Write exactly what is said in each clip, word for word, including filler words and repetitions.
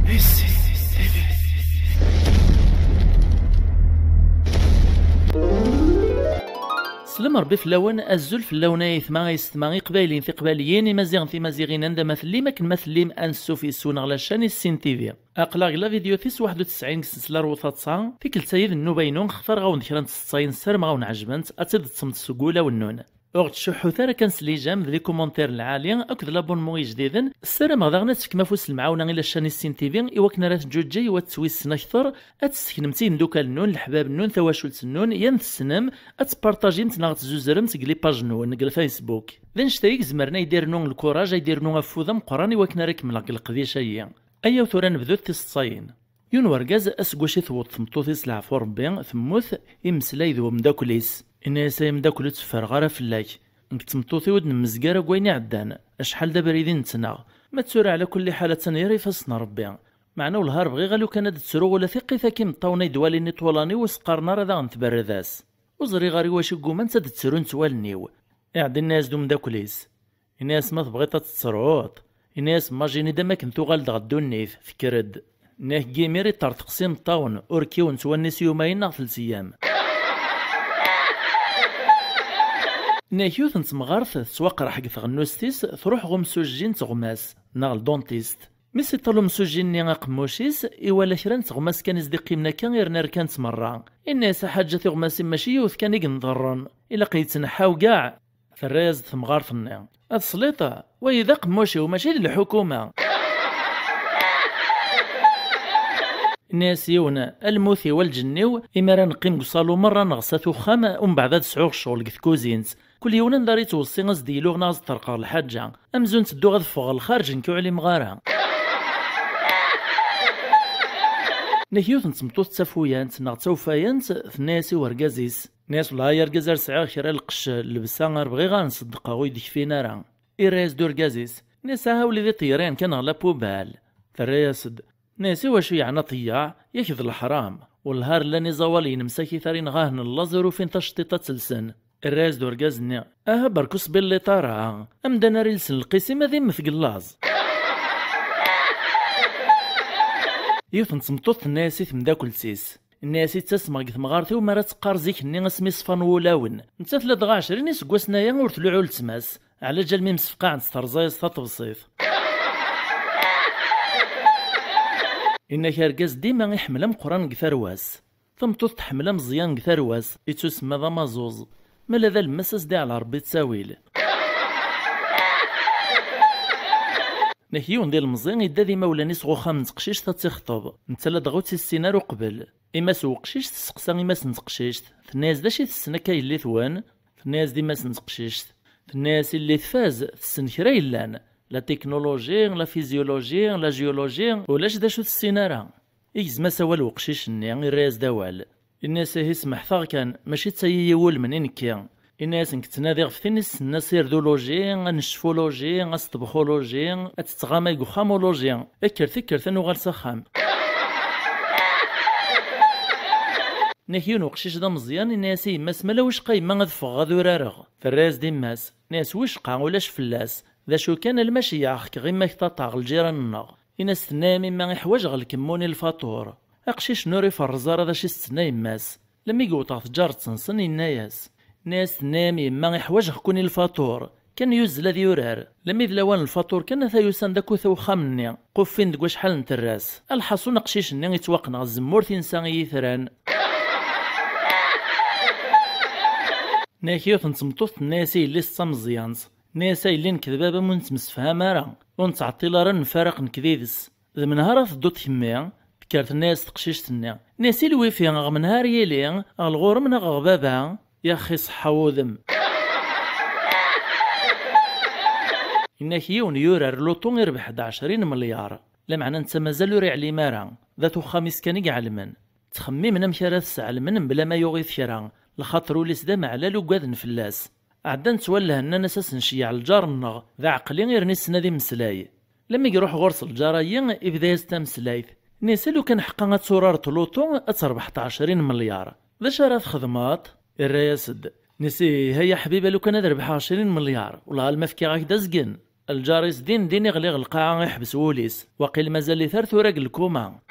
Slem Rebbi fell-awen, azul fell-awen ay aytma, ay yessetma, iqbayliyen, tiqbayliyin, imaziɣen, timaziɣin, anda ma tellim, akken ma tellim, ansuf yes-wen ɣer la chaîne Issin T V. Aql-aɣ deg la vidéo tis waḥed u tesɛin deg sselsla ar utaḍsa, tikkelt-a d nnuba-inu, xtareɣ-awen-d kra n tseḍsayin, ssarameɣ-awen ɛejbent, ad tt-id-teṭṭfem seg wulawen-nwen. Ur ɣ-ttcuḥḥut ara kan s les j'aime d les commentaires lɛali akked les abonnements ijdiden. Ssarameɣ daɣen ad tefkem afus n lemɛawna i la chaîne Issin T V i wakken ara teǧǧuǧǧeg u ad tettwissen akter, ad tesseknemt i yimeddukal-nwen, leḥbab-nwen, tawacult-nwen, yan tessnem, ad tpartajimt neɣ ad tzuzremt deg les pages-nwen deg Facebook. D annect-agi i izemren ad yi-d-irnu lkuraj, ad yi-d-irnu afud ameqqran i wakken ara kemmleɣ deg leqdic-agi. Ayaw tura nebdu tiseḍsayin. Yiwen wergaz, aseggas i tewweḍ tmeṭṭut-is leɛfu Rebbi, temmut, imeslay d umeddakel-is. Inna-yas: "Ay ameddakel, ur tteffreɣ ara fell-ak. Nekk d tmeṭṭut-iw ur d-nemmezg ara deg wayen iɛeddan. Acḥal d abrid i nettnaɣ. Ma d tura, ɛla kulli ḥal, attan ɣer ifassen n Rebbi. Meɛna wellah ar bɣiɣ a lukan ad d-ttruɣ ula tiqqit-agi imeṭṭawen ay d-walin iṭulan-iw ur s-qqaren ara daɣen tberred-as. Ur ẓriɣ ara i wacu i ggumant ad d-ttrunt wallen-iw." Iɛedda inna-yas-d umeddakel-is. Inna-yas: "Ma tebɣiḍ ad tettruḍ, inna-yas, imagine-d am akken tuɣal-d ɣer ddunit, tekker-d. Nniɣ-ak yimir iṭṭerṭeq s imeṭṭawen, ur kkiwent wallen-is yumayen neɣ telt eyyam." Nniɣ-ak yiwet n temɣart tettwaqerḥ deg tɣennust-is, truḥ ɣer umsujji n teɣmas, neɣ le dentiste. Mi s-iṭal umsujji-nni aqemmuc-is, iwala kra n teɣmas kan i s-d-iqqimen akka, irna rkant merra. Inna-yas: "A ḥaǧa, tiɣmasin mačči yiwet kan i yenḍerren, ilaq yettneḥḥaw gaɛ." Terra-yas-d temɣart-nni: "A tesliḍ, wayi d aqemmuc-iw, mačči d lḥukuma." Inna-yas yiwen: "A lmut-iw, a lǧenn-iw, imi ara neqqim deg uṣalu merra neɣ s at uxxam, umbeɛd ad sɛuɣ ccɣel deg tkuzint. Kul yiwen anda ara yettweṣṣi ad s-d-iluɣ neɣ ad s-d-terqeɣ lḥaǧa. Amzun ttedduɣ ad ffɣeɣ ɣer lxarǧ, nekk ur ɛlimeɣ ara." Nniɣ-ak yiwet n tmeṭṭut d tafuyant neɣ d tawfayant, tenna-yas i urgaz-is. Nniɣ-as: "Wellah ay argaz, ar sɛiɣ kra lqecc, llebsa ar bɣiɣ ad nṣeddqeɣ, ur yi-d-kfin ara." Irra-yas-d urgaz-is. Nniɣ-as: "Aha, wlidi, ṭeyyer-ihen kan ɣer la poubelle." Terra-yas-d. Nniɣ-as: "I wacu yeɛna ṭeyyaɛ? Yak d leḥram. Wellah ar llan iẓawaliyen msakit-arin ɣahen llaẓ ur ufin taceṭṭiṭ ad tt-lsen." Irra-yas-d urgaz-nni: "Aha, berka ur sbilliṭ ara. Amdan ara ilsen lqisim ad immet deg llaẓ." Yiwet n tmeṭṭut tenna-yas i temdakelt-is. Inna-yas: "Ittasmeɣ deg temɣart-iw mi ara teqqar zik-nni asmi ṣfan wulawen. Nettat ladɣa ɛecrin iseggasen aya ur tluɛu letma-s. Ɛlaǧal mi msefqaɛent terẓa-yas taṭebsit." Inna-ak argaz dima iḥemmel ameqqran deg tarwa-s. Tameṭṭut tḥemmel ameẓyan deg tarwa-s, ittusemma d amaẓuẓ. Ma la d alemmas as-d-iɛla Rebbi ttawil. Nek yiwen d ilemẓi idda d imawlan-is ɣer uxxam n teqcict ad tt-ixṭeb. Netta ladɣa ur tt-issin ara uqbel. Imas n uqcic tesseqsa imas n teqcict, tenna-yas: "D acu i tessen akka yelli-twen?" Tenna-yas-d imas n teqcict. Tenna-yas: "Illi tfaz, tessen kra yellan. La technologie, la physiologie, la géologie, ulac d acu tessin ara." Igzem-as awal uqcic-nni, irra-yas-d awal. Inna-yas: "Ihi smeḥteɣ kan, mačči d tayi i wulmen i nekki." Inna-yas: "Nekk ttnadiɣ ɣef tin i ssnen asirdologie, anecfologie, asṭebxologie, ad tettɣamay deg uxxam ologie. Kkert, kkert, ad nuɣal s axxam." Nek yiwen uqcic d ameẓyan, inna-yas i yemma-s: "Ma la wicqa yemma ad ffɣeɣ ad urareɣ?" Terra-yas-d yemma-s, tenna-yas: "Wicqa, ulac fell-as. D acu kan, alma ceyɛeɣ-k ɣimma-k taṭaɣ lǧiran-nneɣ." Inna-s: "Tenna-yam yemma iḥwaǧeɣ lkemmun i lfaṭur." Aqcic-nni ur iferreẓ ara d acu i s-tenna yemma-s. Lemmi yewweḍ ɣer tǧaret-nsen, yenna-yas. Inna-yas: "Tenna-yam yemma iḥwaǧeɣ-ken i lfaṭur." Kan yuzzel ad yurar. Lemmi d lawan n lfaṭur kan, ata yusan-d akk uxxam-nni. Quffin deg wacḥal n terras. Lḥaṣun, aqcic-nni ittwaqen ɣer tzemmurt insa i yitran. Nek yiwet n tmeṭṭut tenna-yas i yelli-s d tameẓyant. Tenna-yas: "A yelli, nekk d baba-m ur nettemsefham ara. Ur nettɛeṭṭil ara ad nfaraq nekk d yid-s. D menha ara tedduḍ kemmi?" Tekker tenna-yas teqcict-nni. Tenna-yas: "I lwifi, ɣer menha ara yili, ɣer lɣur-m neɣ ɣer baba?" Yaxi ṣeḥḥa wudem. Inna-k yiwen yurar luṭu irbeḥ-d ɛecrin melyar. Lameɛna netta mazal ur iɛlim ara. D at uxxam-is kan i iɛelmen. Ttxemmimen amek ara t-sɛelmen mebla ma yuɣ-it kra, lxaṭer ul-is d ameɛlal, ugaden fell-as. Ɛeddan ttwallhen, nnan-as: "Ad s-nceyyeɛ lǧar-nneɣ, d aɛeqli, irna issen ad immeslay." Lemmi iruḥ ɣur-s lǧar-ayi, ibda-yas tameslayt. Inna-yas: "A lukan ḥeqqa ad turareḍ luṭu, ad terbeḥ ɛecrin melyar. D acu ara txedmeḍ?" Irra-yas-d. Inna-yas: "Ih, ay aḥbib, a lukan ad rebḥeɣ ɛecrin melyar, wellah alma fkiɣ-ak-d azgen." Lǧar-is din din iɣli ɣer lqaɛa, iḥbes wul-is. Waqil mazal-it ar tura deg lkuma.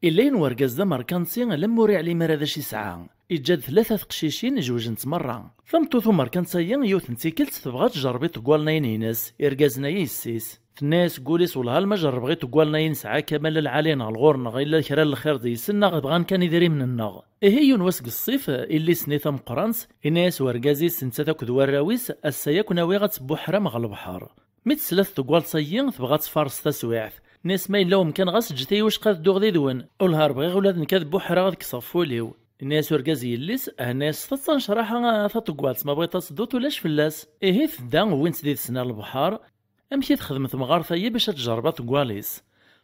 Illa yin wergaz d amerkanti, alamma ur iɛlim ara d acu isɛa. Iǧǧa-d tlata teqcicin, jewjent merra. Tameṭṭut umerkanti-ayi, yiwet n tikkelt tebɣa ad tjerreb iṭeggwalen-ayi-ines, irgazen-ayi yessi-s. Tenna-yas deg wul-is: "Wellah, alma jerrbeɣ iṭeggwalen-ayi nesɛa Kamal Lɛali neɣ lɣur-neɣ illa kra n lxir deg-sen, neɣ bɣan kan idrimen-nneɣ." Ihi yiwen wass deg ṣṣif, illi-s-nni tameqqrant, inna-yas wergaz-is nettat akked warraw-is: "Ass-a yakk nawiɣ ad tbuḥram ɣer lebḥer." Mi tesla teṭeggalt-ayi, tebɣa ad tfares taswiɛt. Tenna-yas: "Ma yella umkan, ɣas ǧǧet-iyi wacqa ad dduɣ did-wen. Ulhar bɣiɣ ula d nekk ad buḥraɣ ad kkseɣ f wul-iw." Inna-yas urgaz i yelli-s: "Henna-yas s taḍsa n ccraḥa a taṭeggalt, ma bɣiḍ ad tedduḍ ulac fell-as." Ihi tedda, wwin-tt did-sen ar lebḥer. Amek i texdem temɣart-ayi bac ad tjerreb aṭeggwal-is?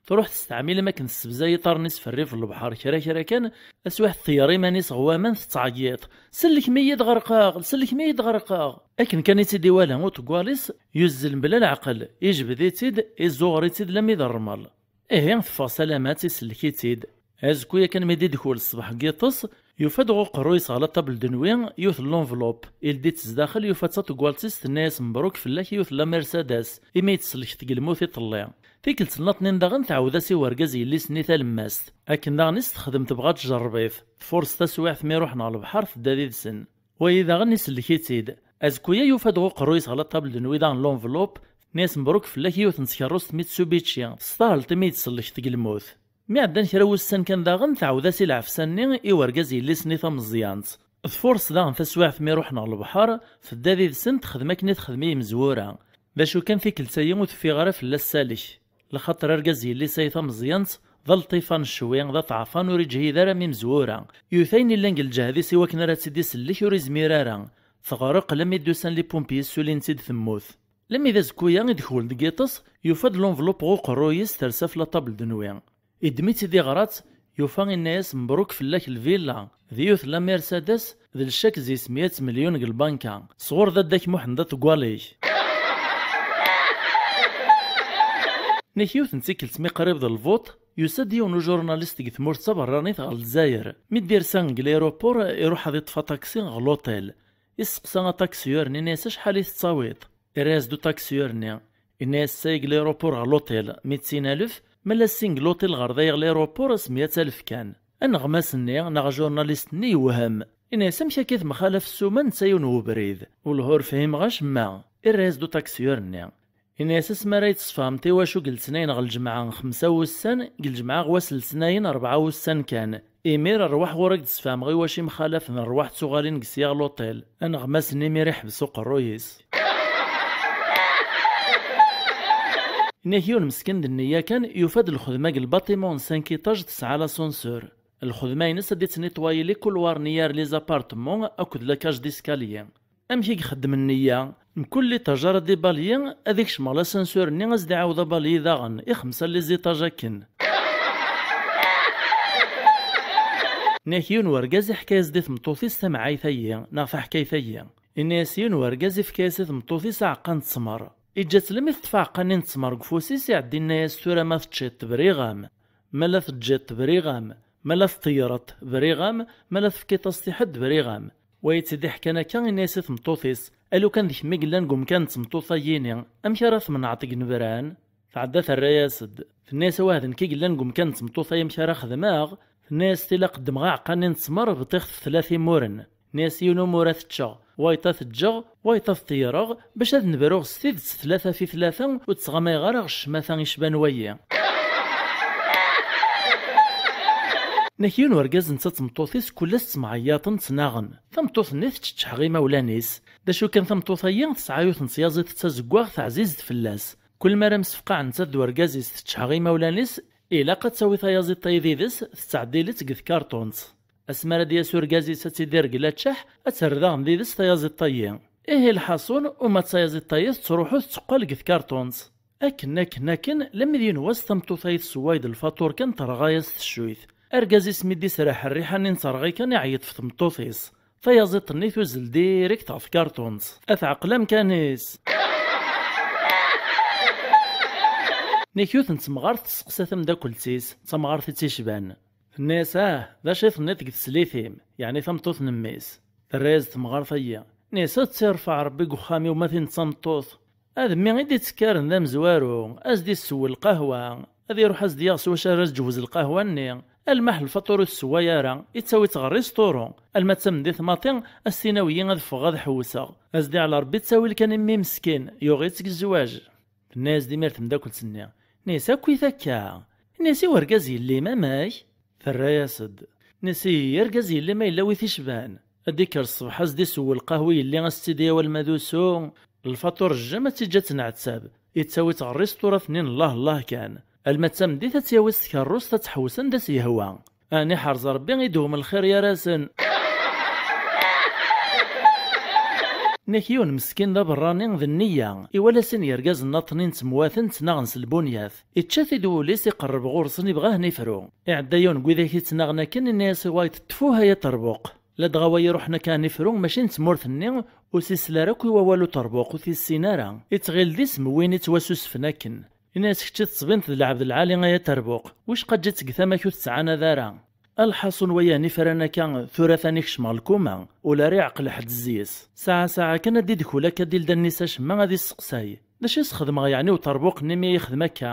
Truḥ testeɛmil am akken tessebzay iḍarren-is f rrif n lebḥer, kra kra kan, taswiɛt teyyer iman-is ɣer waman, tettɛeyyiḍ: "Sellkem-iyi-d, ɣerqeɣ! Sellkem-iyi-d, ɣerqeɣ!" Akken kan i tt-id-iwala uṭeggwal-is, yuzzel mebla leɛqel, ijbed-itt-id, izzuɣer-itt-id lammi d rrmel. Ihi teffeɣ salamat, isellek-itt-id. Azekku yakan mi d-idkul ṣṣbeḥ n yiṭes, yufa-d ɣer uqerruy-is ɣer la table de nuit yiwet n l'enveloppe, ildi-tt zdaxel, yufa-tt d taṭeggalt-is, tenna-yas: "Mebruk fell-ak yiwet n la Mercedes, imi i d-tsellkeḍ deg lmut iḍelli." Tikkelt n laṭnin daɣen tɛawed-as i wergaz yelli-s-nni talemmast. Akken daɣen i s-texdem, tebɣa ad tjerreb-it. Tfurṣ taswiɛt mi ruḥen ɣer lebḥer, tedda did-sen. Wayi daɣen isellek-itt-id. Azekku-ya yufa-d ɣer uqerruy-is ɣer la table de nuit daɣen l'enveloppe, tenna-yas: "Mebruk fell-ak yiwet n tkerrust Mitsubishi, testahled imi i d-tsellkeḍ deg lmut." Mi ɛeddan kra wussan kan daɣen, tɛawed-as i lɛefsa-nni i wergaz yelli-s-nni tameẓyant. Tfurṣ daɣen taswiɛt mi ruḥen ɣer lebḥer, tedda did-sen, texdem akken i texdem i yimezwura. D acu kan, tikkelt-ayi ur teffiɣ ara fell-as salek. Lxaṭer argaz yelli-s ay tameẓyant, d alṭifan ccwi, d aṭɛafan, ur iǧhid ara am imezwura. Yut ayen illan deg lǧehd-is i wakken ara tt-id-isellek, ur izmir ara. Teɣreq lammi d-usan les pompiers, ssulin-tt-id temmut. Lammi d azekku-ya i d-kul deg yiṭes, yufa-d l'enveloppe ɣer uqerruy-is, tersa f la table de nuit. Iddem-itt-id iɣra-tt, yufa, inna-yas: "Mebruk fell-ak lvilla, d yiwet n la Mercedes, d lcak zi semya melyun deg lbanka, sɣur dadda-k Muḥend aṭeggwal-ik." Nek yiwet n tikkelt mi qrib d lvuṭ, yusa-d yiwen ujurnalist deg tmurt taberranit ɣer Lezzayer. Mi d-irsa deg l'aéroport, iruḥ ad iṭṭef aṭaksi ɣer l'hôtel. Isteqsa aṭaksiyur-nni, inna-yas: "Acḥal i tettawiḍ?" Irra-yas-d uṭaksiyur-nni, inna-yas: "Ssay deg l'aéroport ɣer l'hôtel mitin alef, ma la ssin deg l'hôtel ɣer dayeɣ l'aéroport semya alef kan. Aneɣmas-nni neɣ ajurnalist-nni yewhem, inna-yas: 'Amek akka i temxalaf ssuma netta yiwen n webrid?' Wellah ur fhimeɣ acemma." Irra-yas-d uṭaksiyur-nni, inna-yas: "Asmi ara yi-tesfehmeḍ i wacu i letnayen ɣer lǧemɛa xemsa wussan, deg lǧemɛa ɣer wass letnayen rebɛa wussan kan. Imir rwaḥ ɣur-k ad d-sfehmeɣ i wacu imxalafen rwaḥ d tuɣalin deg syaɣ l'hôtel." Aneɣmas-nni imir iḥbes uqerruy-is. Inna-k yiwen meskin d nniya kan, yufa-d lxedma deg lbatiman n cinq étages tesɛa l'ascenseur. Lxedma-ines ad d-ittnitwayi les couloirs-nni ar les appartements akked la cage d'escalier. Amek i ixeddem nniya? Mkul liṭaj ara d-ibalyi, ad ikcem ɣer l'ascenseur-nni, ad s-d-iɛawed abalyi daɣen, i xemsa n les étages akken. Nek yiwen wergaz iḥka-yas-d i tmeṭṭut-is tamɛayt-ayi, neɣ taḥkayt-ayi. Inna-yas yiwen wergaz ifka-yas i tmeṭṭut-is aɛeqqa n ttmer. Iǧǧa-tt lammi teṭṭef aɛeqqa-nni n ttmer deg ufus-is, iɛeddi inna-yas: "Tura ma teččiḍ, briɣ-am. Ma la teǧǧiḍ, briɣ-am. Ma la teṭṭeyreḍ, briɣ-am. Ma la tefkiḍ-as-t i ḥedd, briɣ-am." Wa yettidi ḥkan akka, inna-yas i tmeṭṭut-is: "A lukan d kemm i yellan deg umkan n tmeṭṭut-ayini, amek ara tmenɛeḍ deg inebran?" Tɛedda terra-yas-d. Tenna-yas: "Awah, d nekk i yellan deg umkan n tmeṭṭut-ayi, amek ara xedmeɣ?" Tenna-yas: "Tila qeddmeɣ aɛeqqa-nni n ttmer, bṭiɣ-t f tlata imuren." Tenna-yas: "Yiwen umur ad t-ččeɣ, wayeḍ ad t-ǧǧeɣ, wayeḍ ad t-ṭeyyreɣ, bac ad nebruɣ s tidet tlata fi tlata, ur ttɣamayeɣ ara ɣer ccmata icban wayi." Nek yiwen wergaz netta d tmeṭṭut-is kul ass ttemɛeyyaṭen, ttnaɣen. Tameṭṭut-nni teččeḥ ɣer imawlan-is. D acu kan, tameṭṭut-ayi tesɛa yiwet n tyaziḍt d tazeggaɣt ɛzizet fell-as. Kul mi ara msefqaɛen nettat d wergaz-is teččeḥ ɣer imawlan-is, ilaq ad tawi tayaziḍt-ayi did-s, tettɛeddil-itt deg tkarṭunt. Asmi ara d-yas urgaz-is ad tt-id-irgel aččeḥ, ad terr daɣen did-s tayaziḍt-ayi. Ihi lḥaṣun, uma d tayaziḍt-ayi tettruḥu tetteqqal deg tkarṭunt. Akken, akken, akken, lammi d yiwen wass tameṭṭut-ayi tessewway-d lfaṭur kan terɣa-yas teccuyt. Argaz-is mi d-israḥ rriḥa-nni n terɣi kan iɛeyyeḍ f tmeṭṭut-is. Tayaziḍt-nni tuzzel direkt ɣef tkarṭunt. Ad teɛqel amkan-is. Nek yiwet n temɣart testeqsa tamdakkelt-is, d tamɣart i tt-icban. Tenna-yas: "Ah, d acu i tenniḍ deg teslit-im, yeɛni tameṭṭut n mmi-s?" Terra-yas-d temɣart-ayi: Nisa d tirfeɛ Rebbi deg uxxam-iw ma tin d tameṭṭut. Ad mmi i d-ittekkaren d amezwaru, ad s-d-issew lqahwa, ad iruḥ ad s-d-yaɣ s wacu ara s-ǧewwez lqahwa-nni. Almaḥ lfaṭur ur tessewway ara, ittawi-tt ɣer risṭuru. Alma d tameddit maṭi, ad s-tinawi ad ffɣeɣ ad ḥewseɣ. Ad s-d-iɛla Rebbi ttawil kan i mmi meskin, yuɣ-itt deg zzwaǧ. Tenna-yas-d imir temdakkelt-nni, nni-as akk-it akka. Nni-as i urgaz yelli-m amek? Terra-yas-d, nni-as i argaz yelli-m a yella wi t-icban. Ad d-ikker ṣṣbeḥ ad s-d-iseww lqahwa yelli ad s-tt-id-yawi alma d usu. Lfaṭur jjem ad tt-iǧǧa ad tenɛettab. Ittawi-tt ɣer risṭurat-nni n llah llah kan. Alma d tameddit ad tt-yawi s tkerrust ad tḥewwes anda s-yehwa. Ɛni ḥerz Rebbi i d-wwem lxir gar-asen? Nek yiwen meskin d aberrani d nniya, iwala sin yergazen aṭnin ttmwaten ttnaɣen s lbunyat. Ičča-t-id wul-is iqerreb ɣur-sen ibɣa ad ten-ifru. Iɛedda yiwen n widak ittnaɣen akken inna-yas i wayeḍ ṭṭfu ay aṭerbuq. Ladɣa wa iruḥen akka ad ten-ifru mačči n tmurt-nni, ur s-isel ara akk i wawal uṭerbuq ur t-issin ara. Ittɣil d isem n win ittwasusfen akken. Ini-as kečč i tettbineḍ d lɛebd lɛali ay aterbuq, wicqa ǧǧiɣ-tt deg tama-k ur tettɛanad ara. A lḥaṣun waya nifran akka tura atan ikcem ɣer lkuma, ula ara iɛqel ḥedd zzi-s. Saɛa saɛa kan ad d-idkul akka d-ildi allen-is acemma ad isseqsay, d acu i s-xedmeɣ yeɛni i uṭerbuq-nni mi i yi-yexdem akka?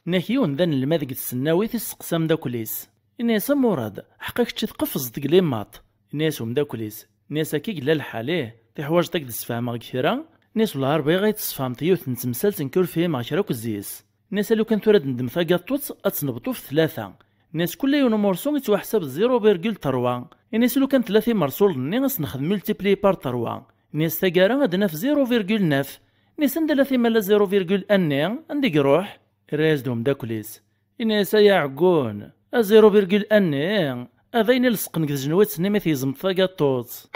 Nek yiwen d anelmad deg tsennawit isseqsa ameddakel-is. Ini-as a Murad, ḥqa kečč i tqefzeḍ deg limaṭ. Ini-as umeddakel-is, ini-as akka i yella lḥal ih, tiḥwaǧeḍ ad k-d-sfehmeɣ deg kra? Ini-as wellah ar bɣiɣ ad yi-d-tesfehmeḍ yiwet n temsalt nekk ur fhimeɣ kra akk zzi-s. Ini-as a lukan tura ad d-neddem tagaṭṭut ad tt-nebṭu f tlata. Ini-as kul yiwen umursu yettwaḥsab d zéro virgule trois. Ini-as lukan tlata imersulen-nni ad s-nexdem multiplié par trois. Ini-as taggara ad d-naf zéro virgule neuf. Ini-as anda la timala zéro virgule un-nni, anda i iruḥ? Irra-yas-d umeddakel-is, ini-as ay aɛeggun, a zéro virgule un-nni, a d ayen i leṣqen deg tejnewwit-nni mi tgezmeḍ tagaṭṭut.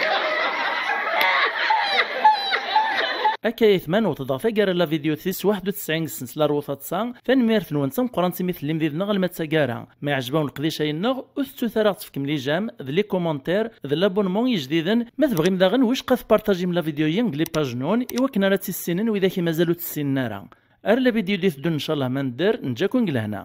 Akka ay atman, wwḍeɣ taggara n la vidéo tis waḥed u tesɛin deg sens la rwuta ṭsa. Tanemmirt-nwen d tameqqrant imi tellim did-neɣ alma d taggara. Ma iɛjeb-awen leqdic-a-nneɣ, ur tettut ara ad ɣ-tefkem les j'aime, d les commentaires, d l'abonnement ijdiden. Ma tebɣim daɣen, wicqa tpartajim la vidéo-yi deg les pages-nwen i wakken ara tt-issinen widak i mazal ur tt-ssinen ara. Ar la vidéo d-iteddun ncallah ma nedder, neǧǧa-ken deg lehna.